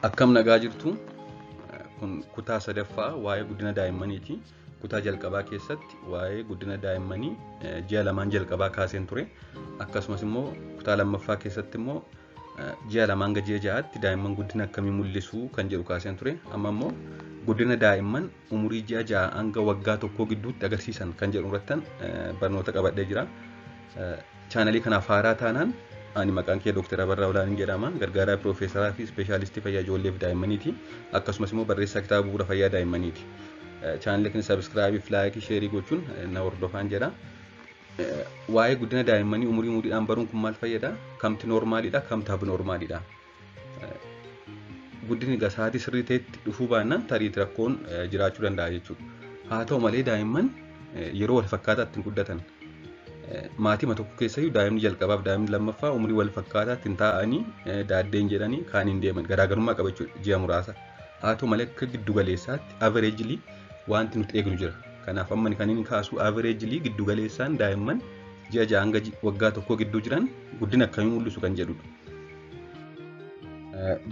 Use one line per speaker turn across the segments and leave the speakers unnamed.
Akkam nagaa jirtu? Kun kutaa sadaffaa waa'ee guddina daa'immaniiti. Kutaa jalqabaa keessatti waa'ee guddina daa'immanii ji'a lamaan jalqabaa kaaseen ture. Akkasumas immoo kutaa lammaffaa keessatti immoo ji'a lamaan hanga ji'a ja'aatti daa'imman guddina akkamii mul'isuu kan jedhu kaaseen ture. Amma immoo guddina daa'imman umurii ji'a 6 hanga waggaa 1 gidduutti agarsiisan kan jedhu irrattan barnoota qabadhee jira. Chaanalii kanaaf haaraa taanaan ani maqaan kee Dr. Abarraa Olaaniin jedhama. Gargaaraa Piroofeesaraa fi Ispeeshaalistii Fayyaa Ijoollee fi Daa'immaniiti. Akkasumas immoo barreessaa kitaaba bu'uura fayyaa daa'immaniiti. Chaanalii kana sabiskiraayibii fi laayikii sheerii gochuun na hordofaan jedha. Waa'ee guddina daa'immanii umurii umuriidhaan baruun kun maal fayyada? Kamti noormaaliidha? Kamti abnoormaaliidha? Guddinni egaa sa'aatii sirrii ta'etti dhufuu baannaan tariitti rakkoon jiraachuu danda'a jechuudha. Haa ta'u malee daa'imman yeroo wal fakkaataatti hin guddatan. Maatima tokko keessayyuu daa'imni jalqabaaf daa'imni lammaffaa umurii wal fakkaataatti hin taa'anii daaddeen jedhanii kaan hin deeman garaagarummaa qaba jechuudha ji'a muraasa. Haa ta'u malee akka giddu galeessaatti averejilii wanti nuti eegnu jira. Kanaaf amma kan inni kaasu averejilii giddu galeessaan daa'imman ji'a 6 hanga waggaa 1 gidduu jiran guddina akkamii mul'isu kan jedhudha.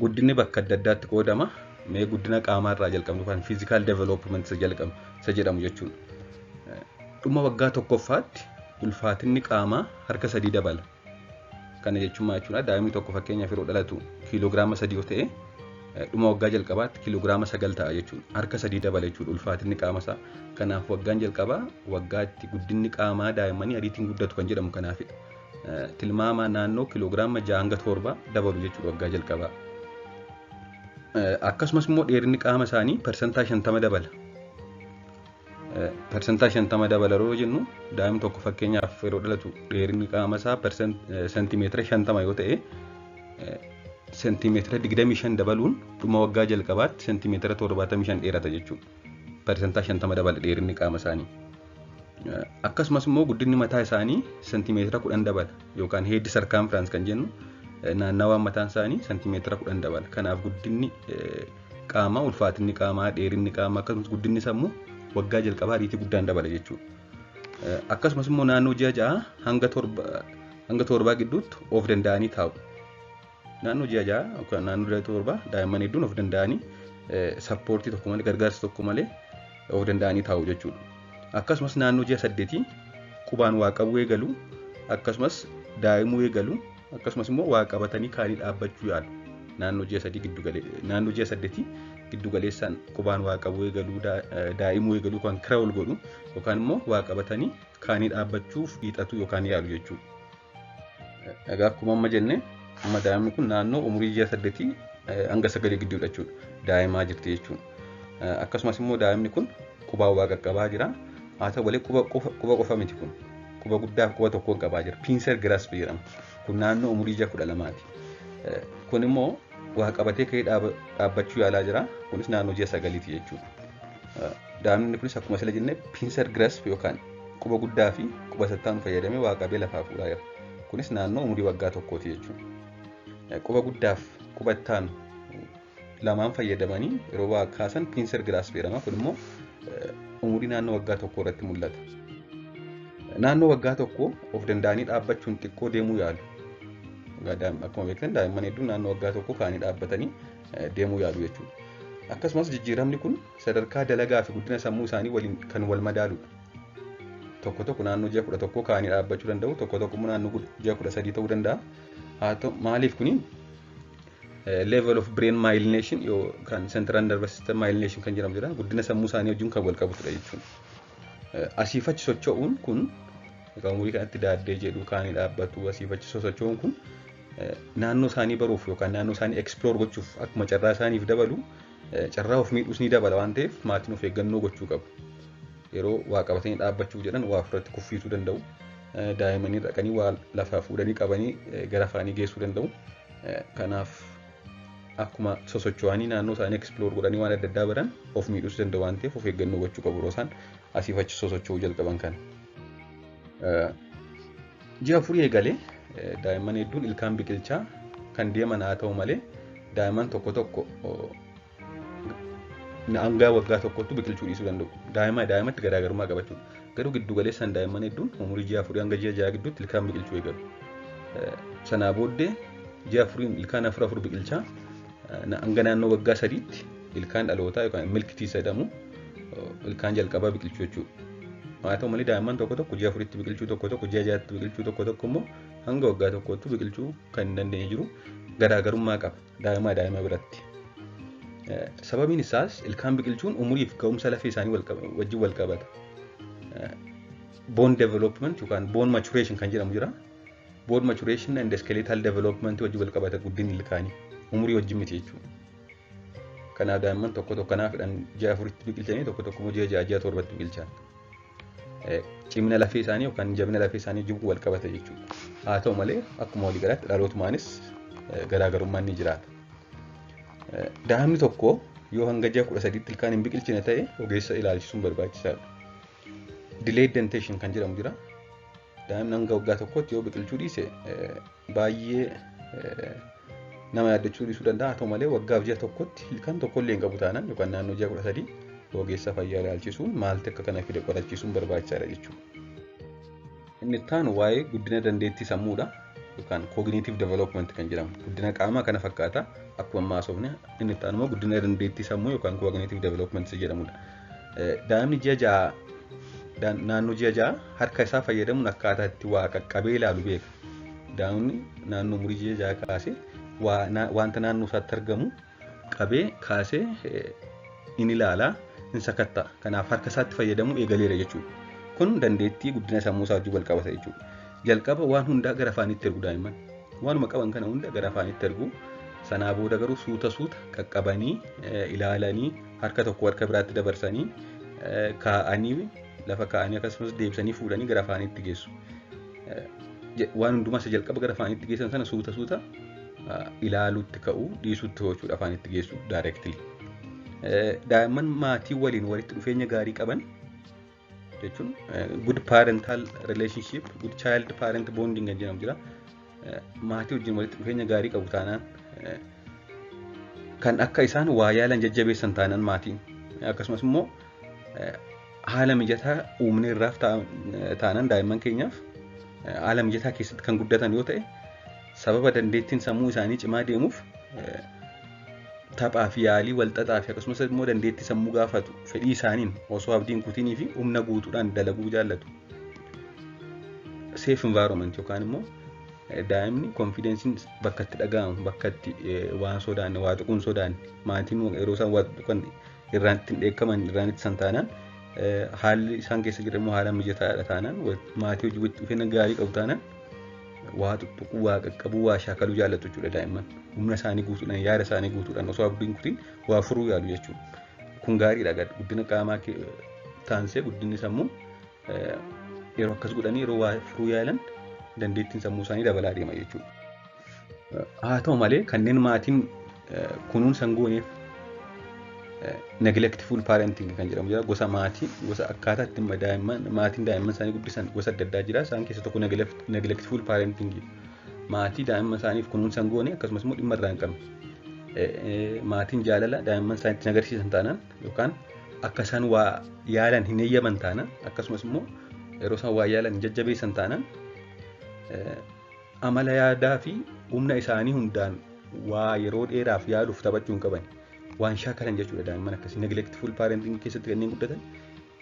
Guddinni bakka adda addaatti qoodama. Mee guddina qaamaa irraa jalqabnu kan physical development isa jalqabu isa jedhamu jechuudha. Dhuma waggaa tokkoffaatti ulfaatinni qaamaa harka 3 dabala. Kana jechuun maal jechuudha? Daa'imni tokko fakkeenyaaf yeroo dhalatu kiiloogiraama 3 yoo ta'e dhuma waggaa jalqabaatti kiiloogiraama 9 ta'a jechuudha. Harka 3 dabala jechuudha ulfaatinni qaama isaa. Kanaaf waggaan jalqabaa waggaa itti guddinni qaamaa daa'immanii ariitiin guddatu kan jedhamu kanaafidha. Tilmaama naannoo kiiloogiraama 6 hanga 7 dabalu jechuudha waggaa jalqabaa. Akkasumas immoo dheerinni qaama isaanii parsantaa 50 dabala. Parsantaa 50 dabala yeroo jennu daa'imni tokko fakkeenyaaf yeroo dhalatu dheerinni qaama isaa seentimeetira 50 yoo ta'e seentimeetira 25 dabaluun dhuma waggaa jalqabaatti seentimeetira 75 dheerata jechuudha. Parsantaa 50 dabala dheerinni qaama isaanii. Akkasumas immoo guddinni mataa isaanii seentimeetira 10 dabala yookaan head circumference kan jennu naannawaan mataan isaanii seentimeetira 10 dabala. Kanaaf guddinni qaamaa, ulfaatinni qaamaa, dheerinni qaamaa akkasumas guddinni sammuu waggaa jalqabaa ariitii guddaan dabala jechuudha. Akkasumas immoo naannoo ji'a 6 hanga 7 gidduutti of danda'anii taa'u. Naannoo ji'a 6 yookaan naannoo ji'a 7 daa'imman hedduun of danda'anii sappoortii tokko malee gargaarsa tokko malee of danda'anii taa'u jechuudha. Akkasumas naannoo ji'a 8 qubaan waa qabuu eegalu, akkasumas daa'imuu eegalu, akkasumas immoo waa qabatanii kaanii dhaabbachuu yaalu. Naannoo ji'a 3 giddu galee naannoo ji'a 8 giddu galeessaan qubaan waa qabuu eegaluu, daa'imuu eegaluu kan crawl godhu yookaan immoo waa qabatanii kaanii dhaabbachuuf hiixatu yookaan yaalu jechuudha. Egaa akkuma amma jenne amma daa'imni kun naannoo umurii ji'a 8 hanga 9 gidduudha jechuudha. Daa'imaa jirti jechuudha. Akkasumas immoo daa'imni kun qubaan waa qaqqabaa jira. Haa ta'u malee quba qofa miti kun. Quba guddaa fi quba tokkoon qabaa jira. Pincer grasp jedhama. Kun naannoo umurii ji'a 12ti. Kun immoo waa qabatee ka'ee dhaabbachuu yaalaa jira. Kunis naannoo ji'a 9ti jechuudha. Daa'imni kunis akkuma sila jenne pincer grasp yookaan quba guddaa fi quba sattaan fayyadamee waa qabee lafaa fuudhaa jira. Kunis naannoo umurii waggaa 1ti jechuudha. Quba guddaaf quba ittaan lamaan fayyadamanii yeroo waa kaasan pincer grasp jedhama. Kun immoo umurii naannoo waggaa 1 irratti mul'ata. Naannoo waggaa 1 of danda'anii dhaabbachuun xiqqoo deemuu yaalu. Akkuma beektan daa'imman hedduun naannoo waggaa 1 kaanii dhaabbatanii deemuu yaalu jechuudha. Akkasumas jijjiiramni kun sadarkaa dalagaa fi guddina sammuu isaanii waliin kan wal madaaludha. Tokko tokko naannoo ji'a 11 kaanii dhaabbachuu danda'u, tokko tokko immoo naannoo ji'a 13 ta'uu danda'a. Haa ta'u maaliif kuni level of brain myelination yookaan central nervous system myelination kan jedhamu jira. Guddina sammuu isaanii wajjin kan wal qabatudha jechuudha. Asiif achi socho'uun kun umurii kanatti daaddee jedhu kaanii dhaabbatu asiif achi socho'uun kun naannoo isaanii baruuf yookaan naannoo isaanii explore gochuuf akkuma carraa isaaniif dabalu carraa of miidhuus ni dabala waan ta'eef maatiin of eeggannoo gochuu qabu. Yeroo waa qabatanii dhaabbachuuf jedhan waa ofirratti kuffiisuu danda'u. Daa'immanii dhaqanii waa lafaa fuudhanii qabanii gara afaanii geessuu danda'u. Kanaaf akkuma sosocho'anii naannoo isaanii explore godhanii waan adda addaa baran of miidhuus danda'u waan ta'eef of eeggannoo gochuu qabu yeroo isaan asiif achi sosocho'uu jalqaban kana. Ji'a 4 eegalee daa'imman hedduun ilkaan biqilchaa kan deeman haa ta'u malee daa'imman tokko tokko hanga waggaa 1tti biqilchuu dhiisuu danda'u. Daa'imatti garaagarummaa qabachuudha. Garuu giddu galeessaan daa'imman hedduun umurii ji'a 4 hanga ji'a 6 gidduutti ilkaan biqilchuu eegalu. Sanaa booddee ji'a 4 ilkaan 4 4 biqilchaa Hanga naannoo waggaa 3tti ilkaan dhalootaa yookaan milk teeth jedhamu ilkaan jalqabaa biqilchuu jechuudha. Haa ta'u malee, daa'imman tokko tokko ji'a 4tti biqilchuu, tokko tokko ji'a 6tti biqilchuu, tokko tokko immoo hanga waggaa 1tti biqilchuu kan hin dandeenye jiru. Garaagarummaa qaba daa'imaa daa'ima biratti. Sababiin isaas ilkaan biqilchuun umuriif ga'umsa lafee isaanii wajjin wal qabata. Bone development yookaan bone maturation kan jedhamu jira. Bone maturation and skeletal development wajjin wal qabata guddinni ilkaanii. Umurii wajjin miti jechuudha. Kanaaf daa'imman tokko tokko kanaafidhaan ji'a 4tti biqilchanii, tokko tokko immoo ji'a 6, ji'a 7tti biqilchan. Cimina lafee isaanii yookaan jabina lafee isaanii wajjin wal qabata jechuudha. Haa ta'u malee, akkuma waliigalaatti dhalootumaanis garaagarummaan ni jiraata. Daa'imni tokko yoo hanga ji'a 13tti ilkaan hin biqilchine ta'e, ogeessa ilaalchisuun barbaachisaadha. Delayed dentation kan jedhamu jira. Daa'imni hanga waggaa 1tti yoo biqilchuu dhiise baay'ee nama yaaddachuu dhiisuu danda'a. Haa ta'u malee, waggaaf ji'a 1tti ilkaan tokkollee hin qabu taanaan yookaan naannoo ji'a 13 ogeessa fayyaa ilaalchisuun maaltu akka kana fide qorachiisuun barbaachisaadha jechuudha. Inni itti aanu waa'ee guddina dandeettii sammuudha yookaan cognitive development kan jedhamu. Guddina qaamaa kana fakkaata akkuma ammaa haasofne. Inni itti aanu immoo guddina dandeettii sammuu yookaan cognitive development jedhamudha. Daa'imni ji'a 6, naannoo ji'a 6 harka isaa fayyadamuun akkaataa itti waa qaqqabee ilaalu beeka. Daa'imni naannoo umurii ji'a 6 kaasee wanta naannoo isaatti argamu qabee kaasee in ilaala, in sakatta'a. Kanaaf harka isaatti fayyadamuu eegaleera jechuudha. Kun dandeettii guddina sammuu isaa wajjin wal qabata jechuudha. Jalqaba waan hundaa gara afaanitti ergu daa'imman. Waanuma qaban kana hunda gara afaanitti ergu. Sanaa booda garuu suuta suuta qaqqabanii ilaalanii, harka tokko harka biraatti dabarsanii kaa'anii, lafa kaa'anii, akkasumas deebisanii fuudhanii gara afaanitti geessu. Waan hundumaa isa jalqaba gara afaanitti geessan sana suuta suuta ilaaluutti ka'uu dhiisuutti jechuudha, afaanitti geessu directly. Daa'imman maatii waliin walitti dhufeenya gaarii qaban jechuun good parental relationship, good child parent bonding kan jedhamu jira. Maatii wajjin walitti dhufeenya gaarii qabu taanaan, kan akka isaan waa yaalan jajjabeessan taanaan maatiin, akkasumas immoo haala mijataa uumne irraaf taanaan, daa'imman keenyaaf haala mijataa keessatti kan guddatan yoo ta'e, sababa dandeettiin sammuu isaanii cimaa deemuuf taphaa fi yaalii walxaxaa fi akkasumas immoo dandeettii sammuu gaafatu fedhii isaaniin osoo abdiin kutinii fi humna guutuudhaan dalaguu jaallatu. Safe environment yookaan immoo daa'imni confidenceiin bakka itti dhaga'amu, bakka itti waan sodaanne, waa tuquun sodaanne, maatiin yeroo isaan waa tuqan irraan ittiin dheekkaman irraan ittisan taanaan, haalli isaan keessa jiran immoo haala mijataadha taanaan, maatii hojii walitti dhufeenya gaarii qabu taanaan, waa tuttuquu, waa qaqqabuu, waa shaakaluu jaallatu jechuudha daa'imman. Humna isaanii guutuudhaan, yaada isaanii guutuudhaan osoo abdiin kutiin waa furuu yaalu jechuudha. Kun gaariidha. Guddina qaamaa taansee guddinni sammuu yeroo akkas godhanii yeroo waa furuu yaalan dandeettiin sammuu isaanii dabalaa deema jechuudha. Haa ta'u malee, kanneen maatiin kunuunsa hin gooneef, neglectful parenting kan jedhamu jira. Gosa maatii, gosa akkaataa ittiin daa'imman maatiin daa'imman isaanii guddisan gosa adda addaa jira. Isaan keessa tokko neglectful parenting, maatii daa'imman isaaniif kunuunsa hin goone, akkasumas immoo dhimma irraa hin qabne, maatiin jaalala daa'imman isaaniitti agarsiisan taanaan yookaan akka isaan waa yaalan hin eeyyaman taanaan, akkasumas immoo yeroo isaan waa yaalan hin jajjabeessan taanaan, amala yaadaa fi humna isaanii hundaan waa yeroo dheeraaf yaaluuf taphachuu hin qaban. Waan shaakalan jechuudha daa'imman akkasii neglectful parenting keessatti kanneen guddatan,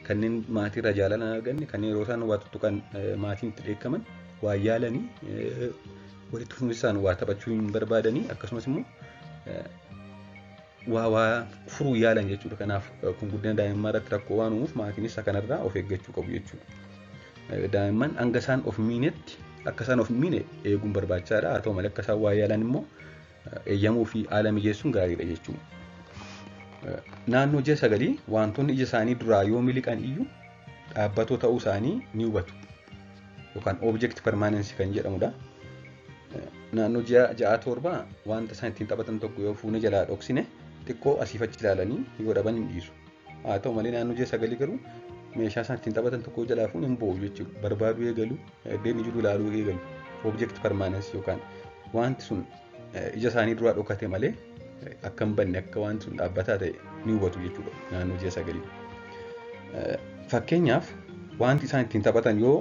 kanneen maatiirraa jaalala hin arganne, kanneen yeroo isaan waa tuttuqan maatiin itti dheekkaman, waa yaalanii walitti fufinsaan waa taphachuu hin barbaadanii, akkasumas immoo waa furuu yaalan jechuudha. Kanaaf kun guddina daa'immaa irratti rakkoo waan uumuuf maatiinis isa kanarraa of eeggachuu qabu jechuudha. Daa'imman hanga isaan of miinetti akka isaan of miine eeguun barbaachisaadha. Haa ta'u malee, akka isaan waa yaalan immoo eeyyamuu fi haala mijeessuun gaariidha jechuudha. Naannoo ji'a 9 wantoonni ija isaanii duraa yoo miliqan iyyuu dhaabbatoo ta'uu isaanii ni hubatu. Yookaan object permanency kan jedhamudha. Naannoo ji'a 6, 7 wanta isaan ittiin taphatan tokko yoo fuunee jalaa dhoksine xiqqoo asiif achi ilaalanii yoo dhaban hin dhiisu. Haa ta'u malee, naannoo ji'a 9 garuu meeshaa isaan ittiin taphatan tokko jalaa fuune hin boo'u jechuudha. Barbaaduu eegalu, iddoo inni jiru ilaaluu eegalu. Object permanency yookaan wanti sun ija isaanii duraa dhokate malee akka hin banne, akka wanti sun dhaabbataa ta'e ni hubatu jechuudha naannoo ji'a 9. Fakkeenyaaf, wanti isaan ittiin taphatan yoo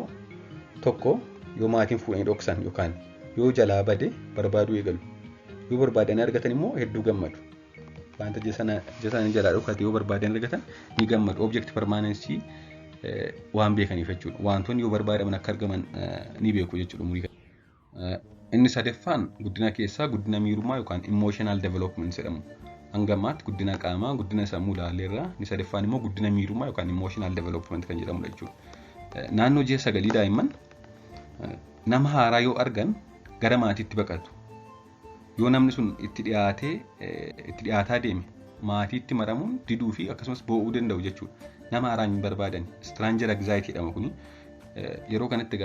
tokko yoo maatiin fuudhanii dhoksan yookaan yoo jalaa bade barbaaduu eegalu. Yoo barbaadanii argatan immoo hedduu gammadu. Wanta ija isaanii jalaa dhokate yoo barbaadanii argatan ni gammadu. Object permanency waan beekaniif jechuudha. Wantoonni yoo barbaadaman akka argaman ni beeku jechuudha umurii kana. Inni sadaffaan guddina keessaa guddina miirummaa yookaan emotional development jedhamu. Hanga ammaatti guddina qaamaa, guddina sammuu ilaalleerra. Inni sadaffaan immoo guddina miirummaa yookaan emotional development kan jedhamudha jechuudha. Naannoo ji'a 9 daa'imman nama haaraa yoo argan gara maatiitti baqatu. Yoo namni sun itti dhiyaataa deeme maatiitti maramuun diduu fi akkasumas boo'uu danda'u jechuudha. Nama haaraa hin barbaadan. Stranger anxiety jedhama kuni. Yeroo kanatti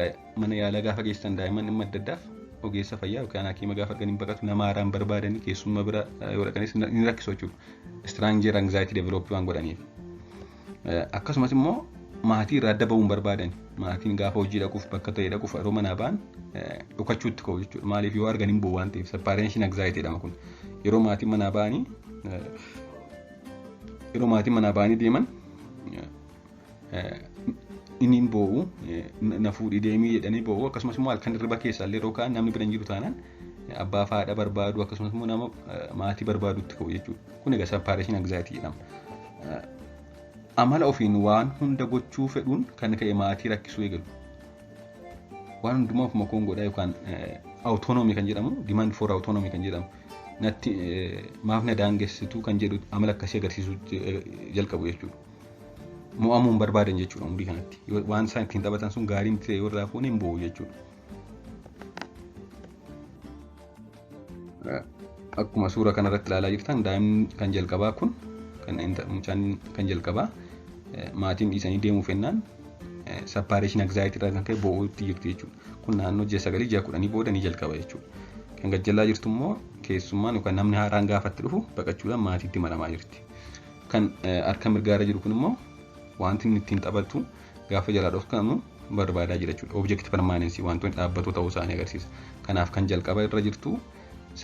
mana yaalaa gaafa geessan daa'imman dhimma adda addaaf ogeessa fayyaa yookaan hakiima gaafa argan hin baqatu. Nama haaraa hin barbaadani, keessummaa bira yoo dhaqanis ni rakkisu jechuudha. Stranger anxiety develop waan godhaniif. Akkasumas immoo maatii irraa adda bahuu hin barbaadan. Maatiin gaafa hojii dhaquuf bakka ta'e dhaquuf yeroo manaa ba'an dhokachuutti ka'u jechuudha. Maaliif yoo argan hin bo'u waan ta'eef separation anxiety jedhama kun. Yeroo maatiin manaa ba'anii deeman inni hin boo'u, na fuudhii deemii jedhanii boo'u. Akkasumas immoo halkan hirriba keessaa illee yeroo ka'an namni bira hin jiru taanaan abbaa fi haadha barbaadu, akkasumas immoo nama maatii barbaadutti ka'u jechuudha. Kun egaa separation anxiety jedhama. Amala ofiin waan hunda gochuu fedhuun kan ka'e maatii rakkisuu eegalu. Waan hundumaa ofuma koon godhaa yookaan autonomy kan jedhamu, demand for autonomy kan jedhamu, natti maaf na daangessitu kan jedhu amala akkasii agarsiisuu jalqabu jechuudha. Mo'amuu hin barbaadan jechuudha umurii kanatti. Waan isaan ittiin taphatan sun gaarii miti ta'e yoo irraa fuune hin bo'u jechuudha. Akkuma suura kanarratti ilaalaa jirtan daa'imni kan jalqabaa kun kan mucaan kan jalqabaa maatiin dhiisanii deemuuf jennaan separation anxiety irraa kan ka'e boo'uutti jirti jechuudha. Kun naannoo ji'a 9 ji'a 10 booda ni jalqaba jechuudha. Kan gajjallaa jirtu immoo keessummaan yookaan namni haaraan gaafatti dhufu baqachuudhaan maatiitti maramaa jirti. Kan harka mirgaarra jiru kun immoo wanti inni ittiin taphatu gaafa jalaa dhokfamu barbaadaa jira jechuudha. Object permanency wantoonni dhaabbatoo ta'uu isaanii agarsiisa. Kanaaf kan jalqaba irra jirtu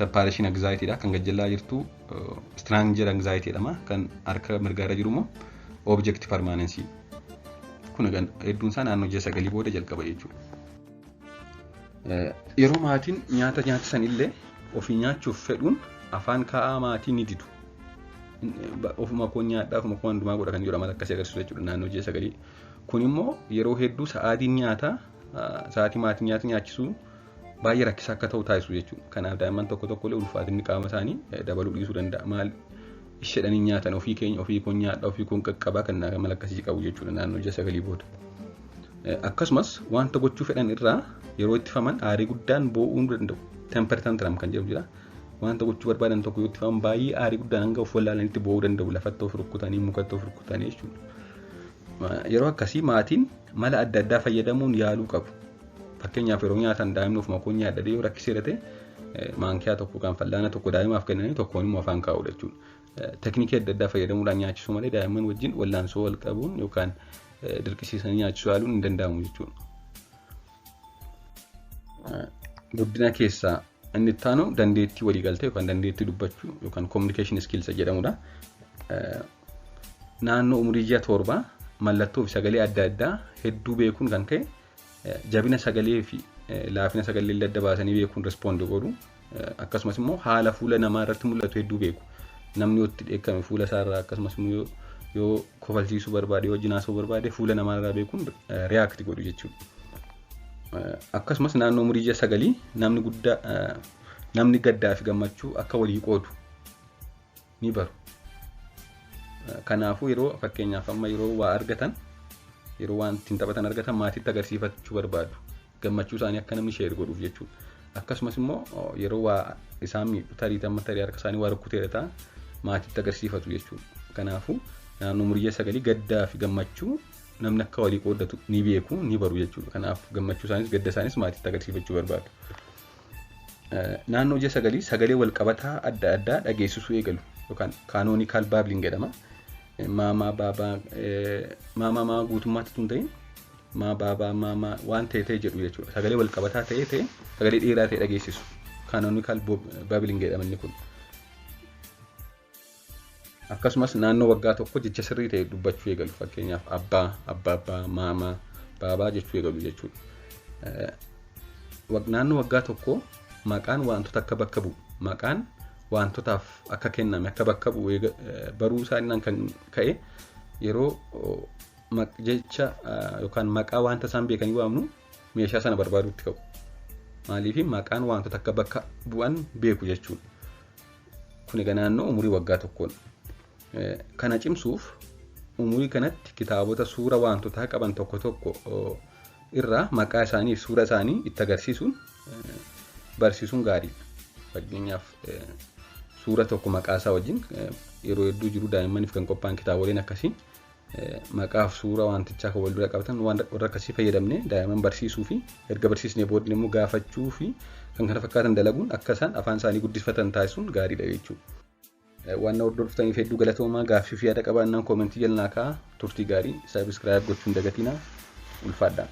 separation anxiety dha. Kan gajjallaa jirtu stranger anxiety jedhama. Kan harka mirgaarra jiru immoo object permanency. Kun hedduun isaa naannoo ji'a 9 booda jalqaba jechuudha. Yeroo maatiin nyaata nyaatisan illee ofii nyaachuuf fedhuun afaan kaa'aa maatii ni didu. Ofuma koo nyaadhaa, ofuma koo hundumaa godha kan jedhu amala akkasii agarsiisu jechuudha naannoo ji'a 9. Kun immoo yeroo hedduu sa'aatiin nyaataa, sa'aatii maatiin nyaata nyaachisuu baay'ee rakkisaa akka ta'u taasisu jechuudha. Kanaaf daa'imman tokko tokko illee ulfaatinni qaama isaanii dabaluu dhiisuu danda'a. Maal ishedhanii nyaatan ofii keenya, ofii koon nyaadhaa, ofii koon qaqqabaa kan amala akkasii qabu jechuudha naannoo ji'a 9 booda. Akkasumas wanta gochuu fedhan irraa yeroo ittifaman aarii guddaan boo'uu danda'u. Temper tantrum kan jedhamu jira. Wanta gochuu barbaadan tokko yoo ittifaman baay'ee aarii guddaan hanga of wallaalanitti boo'uu danda'u. Lafatti of rukkutanii, mukatti of rukkutanii jechuudha. Yeroo akkasii maatiin mala adda addaa fayyadamuun yaaluu qabu. Fakkeenyaaf yeroo nyaatan daa'imni ofuma koon nyaadha yoo rakkiseera ta'e maankiyaa tokko kan fal'aana tokko daa'imaaf kennanii tokkoon immoo afaan kaa'udha jechuudha. Teknikii adda addaa fayyadamuudhaan nyaachisuu malee daa'imman wajjin wallaansoo wal qabuun yookaan dirqisiisanii nyaachisuu yaaluun hin danda'amu jechuudha. Guddina keessaa inni itti aanu dandeettii waliigaltee yookaan dandeettii dubbachuu yookaan communication skills jedhamudha. Naannoo umurii ji'a 7 mallattoo fi sagalee adda addaa hedduu beekuun kan ka'e jabina sagalee fi laafina sagalee illee adda baasanii beekuun respond godhu. Akkasumas immoo haala fuula namaa irratti mul'atu hedduu beeku. Namni yoo itti dheekkame fuula isaarraa akkasumas immoo yoo kofalchiisuu barbaade, yoo jinaasuu barbaade fuula namaarraa beekuun react godhu jechuudha. Akkasumas naannoo umurii ji'a 9 namni guddaa namni gaddaa fi gammachuu akka walii qoodu ni baru. Kanaafuu yeroo fakkeenyaaf amma yeroo waa argatan, yeroo waan ittiin taphatan argatan maatiitti agarsiifachuu barbaadu. Gammachuu isaanii akka namni share godhuuf jechuudha. Akkasumas immoo yeroo waa isaan miidhu tarii amma tarii harka isaanii waa rukkuteera ta'a maatiitti agarsiifatu jechuudha. Kanaafuu naannoo umurii ji'a 9 gaddaa fi gammachuu namni akka walii qooddatu ni beeku, ni baru jechuudha. Kanaaf gammachuu isaanis gadda isaanis maatiitti agarsiifachuu barbaadu. Naannoo ji'a 9 sagalee wal qabataa adda addaa dhageessisuu eegalu yookaan canonical babbling jedhama. Maamaa baabaa maamaa maa guutummaatti tun ta'in maa baabaa maamaa waan ta'e ta'e jedhu jechuudha. Sagalee wal qabataa ta'e ta'e sagalee dheeraa ta'e dhageessisu. Canonical babbling jedhama inni kun. Akkasumas naannoo waggaa 1 jecha sirrii ta'e dubbachuu eegalu. Fakkeenyaaf abbaa, abbaa, abbaa, maamaa, baabaa jechuu eegalu jechuudha. Naannoo waggaa 1 maqaan wantoota akka bakka bu'u Maqaan wantotaaf akka kenname akka bakka bu'u baruu isaaniin kan ka'e yeroo jecha yookaan maqaa wanta isaan beekanii waamnu meeshaa sana barbaaduutti ka'u. Maaliif maqaan wantoota akka bakka bu'an beeku jechuudha. Kun egaa naannoo umurii waggaa tokkoon. Kana cimsuuf umurii kanatti kitaabota suura wantoota qaban tokko tokko irraa maqaa isaanii fi suura isaanii itti agarsiisuun barsiisuun gaariidha. Fakkeenyaaf suura tokko maqaa isaa wajjin yeroo hedduu jiru daa'immaniif kan qophaa'an kitaaboleen akkasii maqaa fi suura wantichaa kan wal dura qabatan warra akkasii fayyadamnee daa'imman barsiisuu fi erga barsiisnee booddee immoo gaafachuu fi kan kana fakkaatan dalaguun akka isaan afaan isaanii guddifatan taasisuun gaariidha jechuudha. Waan hordoftaniif hedduu galatoomaa. Gaaffii fi yaada qabaannaan koomentii jalaa kaa'aa. Turtii gaarii. Subscribe gochuun dagatinaa. Ulfaadhaa.